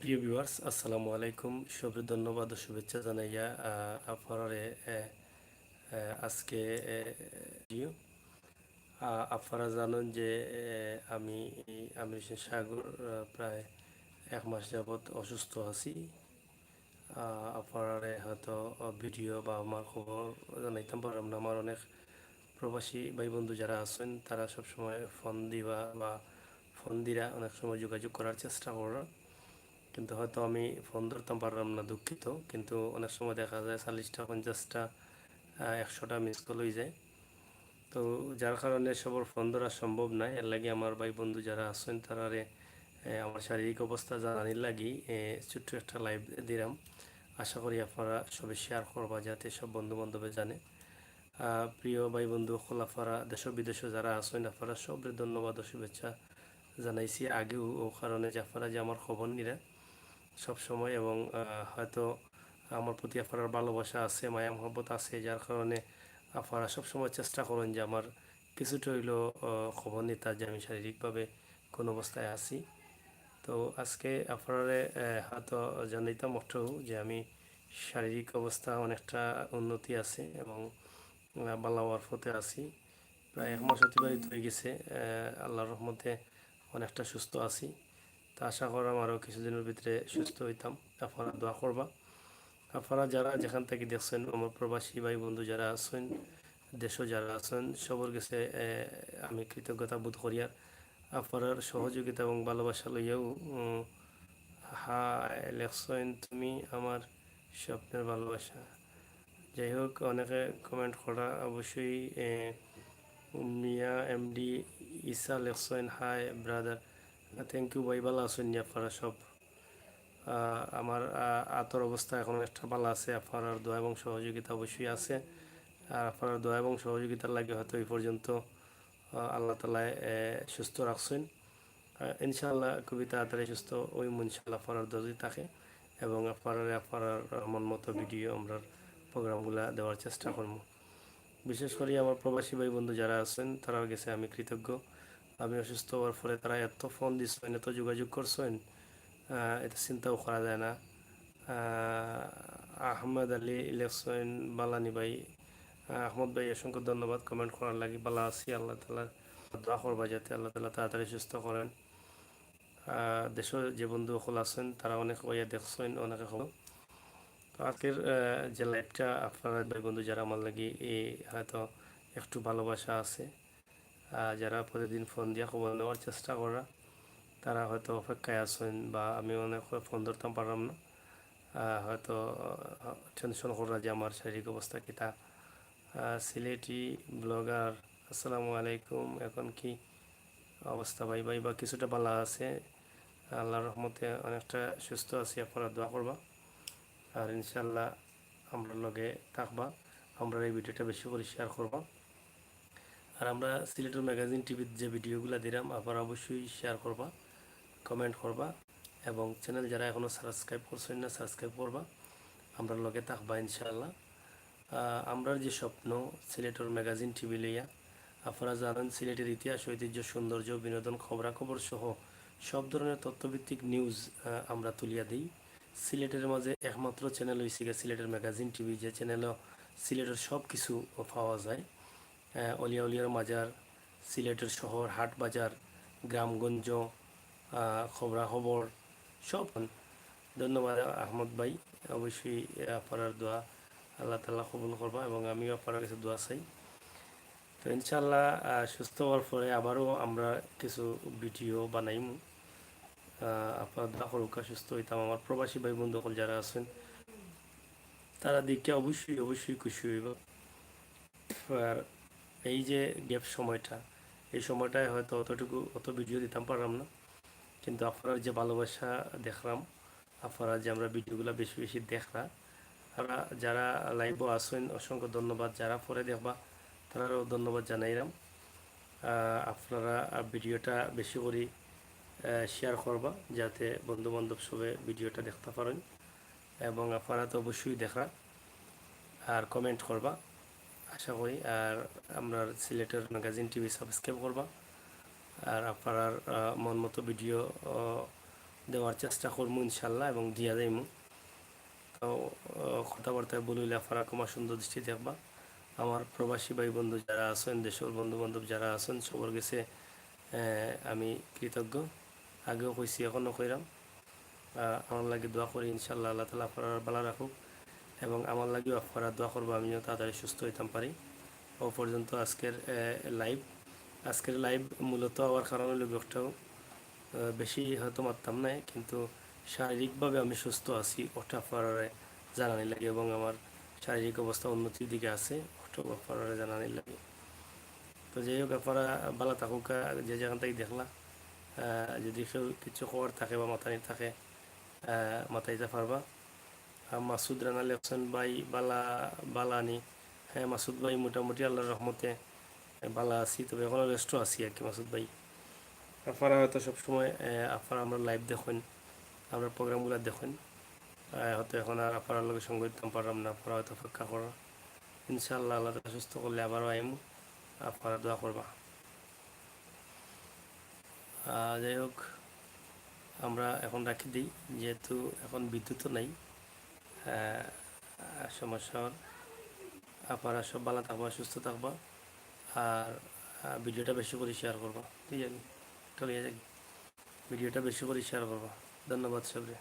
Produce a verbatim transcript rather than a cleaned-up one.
প্রিয় ভিউয়ার্স, আসসালামু আলাইকুম। সবরে ধন্যবাদ ও শুভেচ্ছা জানাইয়া, আহ, আপনারারে, আহ, আহ, আজকে, আহ, ভিডিও। আহ, আপনারা জানেন যে, আহ, আমি, আমি আমির হোসেন সাগর, আহ, প্রায় এক মাস যাবত অসুস্থ আছি। আহ, আপনারারে হয়তো, আহ, ভিডিও বা আমার খবর জানাইতাম পারলাম না। আমার অনেক প্রবাসী ভাই বন্ধু যারা আছেন, তারা সবসময় ফোন দিবা বা ফোন দিরা, অনেক সময় যোগাযোগ করার চেষ্টা করা, কিন্তু হয়তো আমি ফোন ধরতাম পারলাম না, দুঃখিত। কিন্তু অনেক সময় দেখা যায় চল্লিশটা, পঞ্চাশটা, আহ, একশোটা মিস কল হয়ে যায়। তো যার কারণে সবর ফোন ধরা সম্ভব নয়। এর লাগি আমার ভাই বন্ধু যারা আছেন, তারারে, এ, আমার শারীরিক অবস্থা জানানির লাগি, এ, ছোট্ট একটা লাইভ দিলাম। আশা করি আপনারা সবে শেয়ার করবা, যাতে সব বন্ধু বান্ধবে জানে। আহ, প্রিয় ভাই বন্ধু অকল, আপনারা দেশ বিদেশে যারা আছেন, আপনারা সবরে ধন্যবাদ ও শুভেচ্ছা জানাইছি আগেও, ও কারণে যে আপনারা যে আমার খবর নিরা সব সময়, এবং, আহ, হয়তো আমার প্রতি আপনারার ভালোবাসা আছে, মায়া মহব্বত আছে, যার কারণে আপনারা সবসময় চেষ্টা করেন যে আমার কিছুটা হইলেও, আহ, খবর নিতা যে আমি শারীরিকভাবে কোন অবস্থায় আছি। তো আজকে আপনারারে, আহ, হয়তো জানাইতাম অর্থ যে আমি শারীরিক অবস্থা অনেকটা উন্নতি আছে এবং, আহ, ভালো হওয়ার পথে আছি। প্রায় এক মাস অতিবাহিত হয়ে গেছে, আহ, আল্লাহর রহমতে অনেকটা সুস্থ আছি। তো আশা করাম আরও কিছুদিনের ভিতরে সুস্থ হইতাম। আপনারা দোয়া করবা। আপনারা যারা যেখান থেকে দেখছেন, আমার প্রবাসী ভাই বন্ধু যারা আছেন, দেশও যারা আছেন, সবর গেছে, এ, আমি কৃতজ্ঞতা বোধ করিয়ার। আপনারার সহযোগিতা এবং ভালোবাসা লইয়াও, উম, হায় লেখছেন তুমি আমার স্বপ্নের ভালোবাসা। যাই হোক, অনেকে কমেন্ট করা অবশ্যই, এ, মিয়া এমডি ইসা লেখছেন, হাই ব্রাদার। থ্যাংক ইউ ভাই, ভালো আছেন নি আপনারা সব? আহ, আমার, আহ, আতর অবস্থা এখন একটা ভালো আছে, আপনারার দোয়া এবং সহযোগিতা অবশ্যই আছে। আর আপনারার দোয়া এবং সহযোগিতার লাগি হয়তো এই পর্যন্ত, আহ, আল্লাহ তাআলায়, এ, সুস্থ রাখছেন। আহ, ইনশাআল্লাহ খুবই তাড়াতাড়ি সুস্থ হইমু ইনশাআল্লাহ, আপনারার দোয়া যদি থাকে এবং আপনারারে আপনারার মন মতো ভিডিও আমরার প্রোগ্রামগুলা দেওয়ার চেষ্টা করমু। বিশেষ করি আমার প্রবাসী ভাই বন্ধু যারা আছেন, তারার গেছে আমি কৃতজ্ঞ। আমি অসুস্থ হওয়ার পরে তারা এত ফোন দিছেন, এত যোগাযোগ করছেন, আহ, এটা চিন্তাও করা যায় না। আহ, আহমেদ আলী লেখছেন, বালানি ভাই, আহ, আহমদ ভাই, অসংখ্য ধন্যবাদ কমেন্ট করার লাগি। বালা আছি, আল্লাহ তাআলার দোয়া করবা যাতে আল্লাহ তাআলা তাড়াতাড়ি সুস্থ করেন। আহ, দেশে যে বন্ধু অকল আছেন, তারা অনেক হইয়া দেখছেন, অনেকে খবর। তো আজকের, আহ, যে লাইভটা আপনারা ভাই বন্ধু যারা আমার লাগি, এই হয়তো একটু ভালোবাসা আছে, আহ, যারা প্রতিদিন ফোন দিয়া খবর নেওয়ার চেষ্টা করা, তারা হয়তো অপেক্ষায় আছেন বা আমি অনেক সময় ফোন ধরতাম পারলাম না। আহ, হয়তো, আহ, টেনশন করা যে আমার শারীরিক অবস্থা কিতা। আহ, সিলেটি ব্লগার, আসসালামু আলাইকুম, এখন কি অবস্থা ভাই? ভাই বা কিছুটা ভালো আছে, আল্লাহর রহমতে অনেকটা সুস্থ আছি, আপনারা দোয়া করবা। আর ইনশাআল্লাহ আমরার লগে থাকবা, আমরার এই ভিডিওটা বেশি করে শেয়ার করবা। আর আমরা সিলেটের ম্যাগাজিন টিভির যে ভিডিওগুলা দিলাম, আপনারা অবশ্যই শেয়ার করবা, কমেন্ট করবা, এবং চ্যানেল যারা এখনো সাবস্ক্রাইব করছেন না, সাবস্ক্রাইব করবা, আমরার লগে থাকবা ইনশাআল্লাহ। আহ, আমরার যে স্বপ্ন সিলেটের ম্যাগাজিন টিভি লইয়া, আপনারা জানেন সিলেটের ইতিহাস, ঐতিহ্য, সৌন্দর্য, বিনোদন, খবরাখবর সহ সব ধরনের তথ্যভিত্তিক নিউজ, আহ, আমরা তুলিয়া দেই। সিলেটের মাঝে একমাত্র চ্যানেল হইছে গিয়া সিলেটের ম্যাগাজিন টিভি, যে চ্যানেলও সিলেটের সব কিছু পাওয়া যায়। আহ, অলিয়া উলিয়ার মাজার, সিলেটের শহর, হাট বাজার, গ্রামগঞ্জ, আহ, খবরাখবর, সব। ধন্যবাদ আহমদ ভাই, অবশ্যই, আহ, আপনার দোয়া আল্লাহ তাআলা কবুল করবা এবং আমিও আপনার কাছে দোয়া চাই। তো ইনশাআল্লাহ, আহ, সুস্থ হওয়ার পরে আবারও আমরা কিছু ভিডিও বানাইমু। আহ, আপনারা দোয়া করুক্কা, সুস্থ হইতাম। আমার প্রবাসী ভাই বন্ধু অকল যারা আছেন, তারা দেখে অবশ্যই, অবশ্যই খুশি হইবা। আর এই যে গ্যাপ সময়টা, এই সময়টায় হয়তো অতটুকু, অত ভিডিও দিতাম পারলাম না, কিন্তু আপনার যে ভালোবাসা দেখলাম, আপনারা যে আমরা ভিডিওগুলা বেশি বেশি দেখরা, আর যারা লাইভও আছেন, অসংখ্য ধন্যবাদ। যারা পরে দেখবা, তারারও ধন্যবাদ জানাইলাম। আহ, আপনারা, আহ, ভিডিওটা বেশি করে, আহ, শেয়ার করবা, যাতে বন্ধু বান্ধব সবে ভিডিওটা দেখতে পারেন, এবং আপনারা তো অবশ্যই দেখরা আর কমেন্ট করবা, আশা করি। আর আমরার সিলেটের ম্যাগাজিন টিভি সাবস্ক্রাইব করবা, আর আপনার, আহ, মন মতো ভিডিও, আহ, দেওয়ার চেষ্টা করমু ইনশাল্লাহ এবং দিয়া যাইমু। তো, আহ, কথাবার্তায় ভুল অইলে আফারা ক্ষমা সুন্দর দৃষ্টি দেখবা। আমার প্রবাসী ভাই বন্ধু যারা আছইন, দেশর বন্ধু বান্ধব যারা আছইন, সবর গেছে, আহ, আমি কৃতজ্ঞ। আগেও কইছি, এখনও কইরাম। আহ, আমার লাগি দোয়া করি, ইনশাল্লাহ আল্লাহ তাআলা আফারারে ভালা রাখুক এবং আমার লাগিও আফারা দোয়া করবা, আমি যেন তাড়াতাড়ি সুস্থ অইতাম পারি। ও পর্যন্ত আজকের, আহ, live, আজকের live মূলত অওয়ার কারণ অইলো গিয়ে একটাও, আহ, বেশি হয়তো মাততাম নায়, কিন্তু শারীরিকভাবে আমি সুস্থ আছি, ওটা আফারারে জানানির লাগি এবং আমার শারীরিক অবস্থা উন্নতির দিকে আছে, ওটা আফারারে জানানির লাগি। তো যাই হোক, আফারা ভালা থাকউক্কা, যে যেখান থাকি দেখলা, আহ, যদি কেউ কিছু কওয়ার থাকে বা মাতানির থাকে, আহ, মাতাইতা পারবা। আর মাসুদ রানা লেখছইন, "ভাই ভালা, ভালা নি?" হ্যাঁ মাসুদ ভাই, মোটামুটি আল্লাহর রহমতে, আহ, ভালা আছি, তবে এখনও rest-ও আছি আর কি মাসুদ ভাই। আফারা হয়তো সবসময়, আহ, আফারা আমরার live দেখইন, আমরার program-গুলা দেখইন, আহ, হয়তো এখন আর আফারার লগে সঙ্গ দিতাম পাররাম না, আফারা হয়তো অপেক্ষা কররা। ইনশাআল্লাহ আল্লাহ তাআলা সুস্থ করলে আবারও আইমু, আফারা দোয়া করবা। আহ, যাই হোক, আমরা এখন রাখি দিই, যেহেতু এখন বিদ্যুৎও নাই। আহ, সমস্যা অর। আফারা সব ভালা থাকবা, সুস্থ থাকবা, আর, আহ, video-টা বেশি করি share করবা। ঠিক আছে, চলিয়া যাই, video-টা বেশি করি share করবা। ধন্যবাদ সবরে।